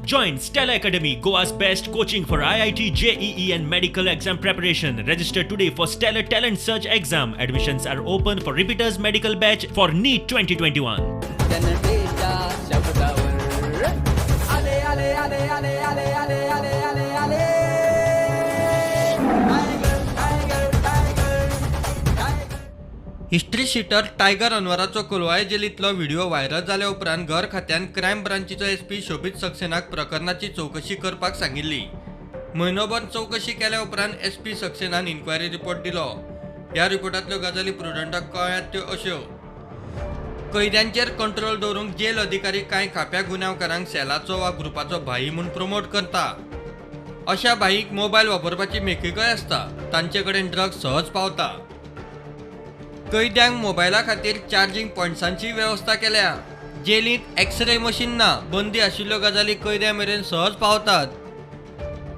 Join Stella Academy, Goa's best coaching for IIT, JEE and medical exam preparation. Register today for Stellar Talent Search exam. Admissions are open for repeaters medical batch for NEET 2021. जनतेच्या शब्दावर आले आले आले आले आले आले आले आले आले tiger, tiger, tiger, tiger. History sheeter tiger अनवराचो कोलवाळे जेलींतलो व्हिडिओ व्हायरल जाल्या उपरांत घर खात्यान क्रायम ब्रांचीचो एसपी शोबीत सक्सेनाक प्रकरणाची चवकशी करपाक सांगिल्ली. म्हयनोभर चवकशी केल्या उपरांत एसपी सक्सेनान इन्क्वायरी रिपोर्ट दिलो. ह्या रिपोर्टांतल्यो गजाली प्रुडंटाक कळ्ळ्यात त्यो अश्यो: कैद्यांचेर कंट्रोल दवरूंक जेल अधिकारी कांय खाप्या गुन्यांवकारांक सेलाचो वा ग्रुपाचो भाई म्हूण प्रमोट करता. अशा भाईक मोबायल वापरपाची मेकळीकय आसता. तांचे कडेन ड्रग्स सहज पावता. कैद्यांक मोबायला खातीर चार्जींग पॉयंट्सांची वेवस्था केल्या. जेलींत एक्सरे मशीन ना. बंदी आशिल्ल्यो गजाली कैद्यां मेरेन सहज पावतात.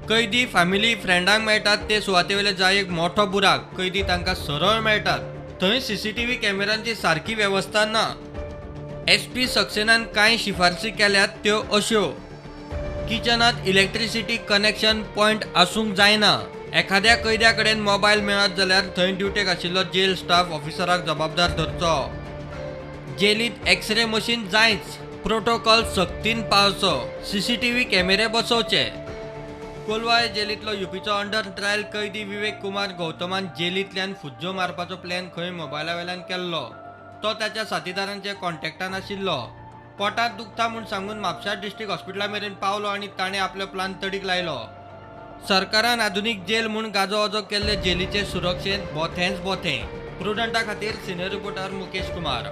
कैदी फॅमिली फ्रेंडांक मेळटात ते सुवातेवेले जायेक मोठो बुराक. कैदी तांकां सरळ मेळटात. थंय सीसीटीव्ही कॅमेरांची सारकी वेवस्था ना. एसपी सक्सेनान कांय शिफारसी केल्यात त्यो अश्यो: किचनांत इलेक्ट्रिसिटी कनेक्शन पॉयंट आसूंक जायना. एखाद्या कैद्या कडेन मोबायल मेळत जाल्यार थंय ड्युटेक आशिल्लो जेल स्टाफ ऑफिसराक जबाबदार धरचो. जेलींत एक्सरे मशीन जायच. प्रोटोकॉल सक्तीन पाळचो. सीसीटीव्ही कॅमेरे बसोवचे. कोलवाळे जेलींतलो युपीचो अंडर ट्रायल कैदी विवेक कुमार गौतमान जेलींतल्यान फुज्जो मारपाचो प्लॅन खंय मोबायला वेल्यान केल्लो. तो ताच्या साथीदारांच्या कॉन्टॅक्टान आशिल्लो. पोटांत दुखता म्हूण सांगून म्हापशा डिस्ट्रिक्ट हॉस्पिटला मेरेन पावलो आनी ताणें आपलो प्लान तडीक लायलो. सरकारान आधुनीक जेल म्हूण गाजोवाजो केल्ले जेलीचे सुरक्षेंत बोथेंच बोथें. प्रुडंटा खातीर सिनियर रिपोर्टर मुकेश कुमार.